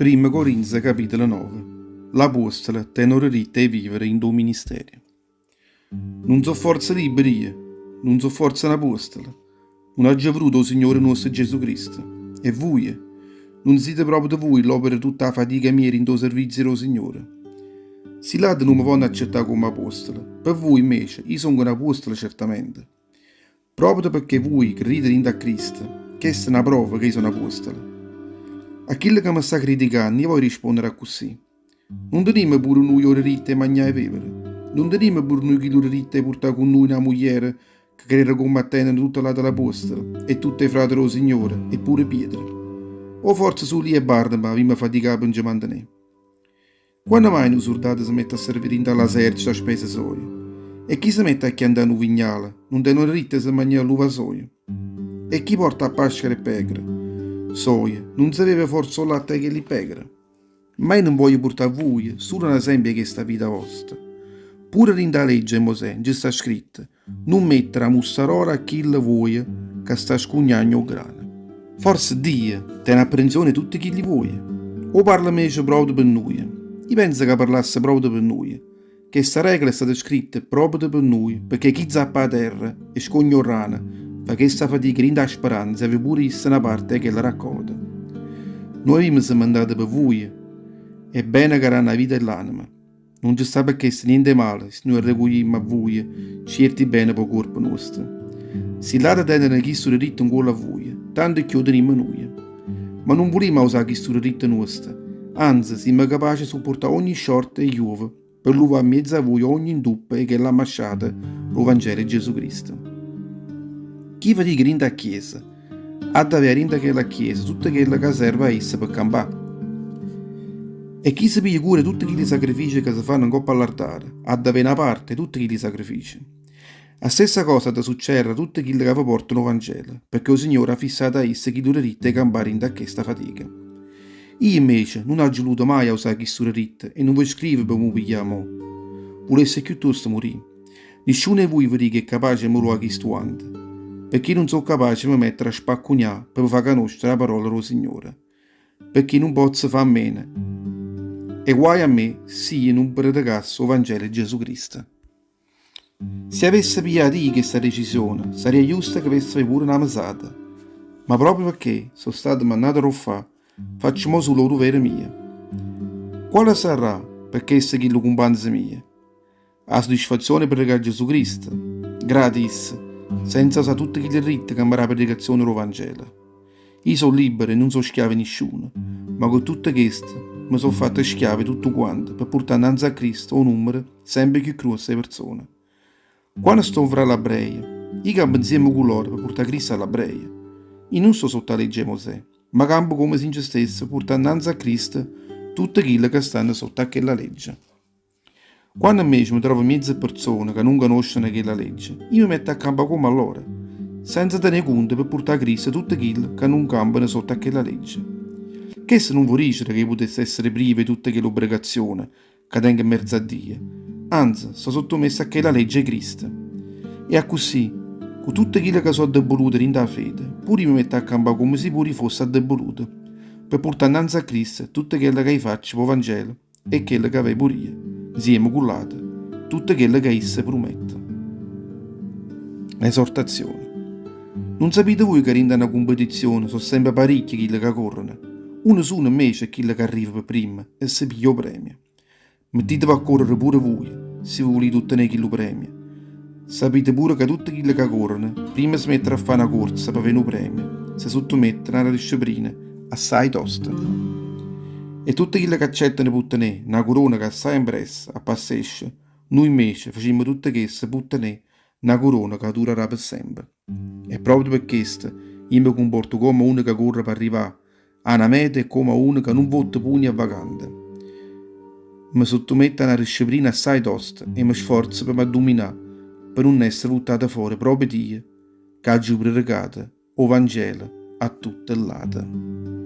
Primma Corinze capitolo nove. L'apuostole tene 'o deritto 'e vivere 'int' 'o ministerio. Nun so' forze libbero io? Nun so' forze n'apuostolo? Nun aggio veduto 'o Signore nuosto Giesù Cristo? E vuje? Nun site proprio vuje l'opera 'e tutta 'a fatica mia dint' 'o servizio d' 'o Signore? Si ll'ate nun me vonno accettà comme apuostolo, pe vuje invece io songo n'apuostolo certamente. Proprio pecché vuje credite dint' a Cristo, chesta è na prova ca io so' n'apuostolo. A chillo ca me sta criticanno io voglio risponnere accussì, Nun tenimmo pure nuje 'o deritto 'e magnà e vevere? Nun tenimmo pure nuje chillu deritto 'e purtà cu nuje na mugliera ca crere comme a teneno tutte ll'ate apuostole e tutte 'e frate d' 'o Signore e pure Pietro? O forze sulo io e Barnaba avimma faticà pe nce mantenè? Quanno mai nu surdato se mette a servì dint' a ll'asercito a spese soje? E chi se mette a chiantà nu vignale nun tene 'o deritto 'e se magnà ll'uva soja? E chi porta a pascere 'e pecore soje nun se veve forze 'o latte 'e chelli pecore? Ma io nun voglio purtà a vuje sulo n'esempio 'e chesta vita vosta. Pure dint' 'a legge 'e Mosè nce sta scritto, Nun mettere 'a mussarola a chillo voje ca sta scugnanno 'o grano. Forse Dio tene apprenzione 'e tutte chilli voje? O parla 'mmece proprio pe nuje? Io penso ca parlasse proprio pe nuje. Chesta regola è stata scritta proprio pe nuje pecché chi zappa 'a terra e scogna 'o rano fa chesta fatica dint' 'a speranza 'e avè pure isso na parte 'e chella raccolta. Nuje avimmo semmentate pe vuje 'e bene ca danno 'a vita 'e ll'anema. Nun ce sta pe chesto niente 'e male si nuje arrecuglimmo a vuje cierti bene p' 'o cuorpo nuosto. Si ll'ate teneno chistu deritto 'ncuollo a vuje, tanto cchiù 'o tenimmo nuje. Ma nun vulimmo ausà chistu deritto nuosto, anze simmo capace 'e suppurtà ogni sciorta 'e chiuovo pe luvà 'a mmiezzo a vuje ogni 'ntuppo 'e chella mmasciata d' 'o Vangelo 'e Giesù Cristo. Chi fatica dint' 'a chiesa Ha da avè dint' 'a chella chiesa tutto chello ca serve a isso pe campà. E chi se piglia cura 'e tutte chilli sacrifici ca se fanno 'ncopp' all'artare, ha da avè na parte 'e tutte chilli sacrifici. A stessa cosa ha da succedere a tutte chille ca ve portano 'o Vangelo, pecché 'o Signore ha fissato a isse chillu deritto 'e campà dint' a chesta fatica. Io invece nun aggio vuluto maje ausà chistu deritto e nun ve scrivo pe m' 'o piglià mo. Vulesse chiuttosto murì. Nisciuno 'e vuje ve dico è capace 'e me luà chistu guanto, pecché nun so' capace 'e me mettere a spaccunià pe ve fà canoscere 'a parola d' 'o Signore, pecché nun pozzo fà a meno. E guai a me si io nun predicasse 'o Vangelo 'e Giesù Cristo. Si avesse pigliato io chesta decisione, sarria justo ch'avesse avè pure na mesata. Ma proprio pecché so' stato mannato d' 'o ffà, faccio mo sulo 'o duvere mio. Quale sarrà pe chesto chillu cumpanzo mio? 'A soddisfazione 'e predicà Gesù Cristo, gratis, senza usà tutte chilli dritte ca me dà 'a predicazione d' 'o Vangelo. Io so' libero e nun so' schiavo 'e nisciuno, ma cu tutto chesto me so' fatto schiavo 'e tutto quanto pe purtà annanze a Cristo 'o nummero sempe cchiù gruosso 'e perzone. Quanno sto nfra ll'abbreie, io campo nzieme cu loro pe purtà Cristo a ll'abbreie. Io nun sto sotto 'a legge 'e Mosè, ma campo comme si nce stesse purtà annanze a Cristo tutte chille ca stanno sotto a chella legge. Quanno invece me trovo 'mmiezzo 'e perzone ca nun canosceno chella legge, io me metto a campà comme a loro, senza tenè cunto pe purtà a Cristo tutte chille ca nun campano sotto a chella legge. Chesto nun vo' dicere ca io putesse essere privo 'e tutte chelle obbregazione ca tengo 'mmerzo a Dio, anze so' sottomesso a chella legge 'e Cristo. E accussì, cu tutte chille ca so' addebulute dint' 'a fede, pure io me metto a campà comme si pure io fosse addebuluto, pe purtà 'nnanze a Cristo tutte chello ca io faccio p' 'o Vangelo. e chello ca ave pur'io, 'nzieme cu ll'ate, tutto chello ca isse prumette. Esortazione. Nun sapite vuje ca dint' a na cumpetizione so' sempe paricchie chille ca correno, uno sulo 'mmece è chillo ca arriva pe primmo e se piglia 'o premio. Mettiteve a correre pure vuje, si vulite uttenè chillu premio. Sapite pure ca tutte chille ca correno, primma 'e se mettere a fà na corsa p'avè nu premio, se suttometteno a na disciplina assaje tosta. E tutte chille c'accettano p'uttenè na curona ca assaje ampressa appassesce, nuje invece facimmo tutte chesto p'uttenè na curona ca durarà pe sempe. E proprio pe chesto io me cumporto comme uno ca corre p'arrivà a na meta e comme a uno ca nun votta pugni a vacante. Me sottometto a na disciplina assaje tosta e me sforzo pe m'adduminà pe nun essere vuttato fore proprio io ca aggio predicato 'O Vangelo a tutte ll'ate.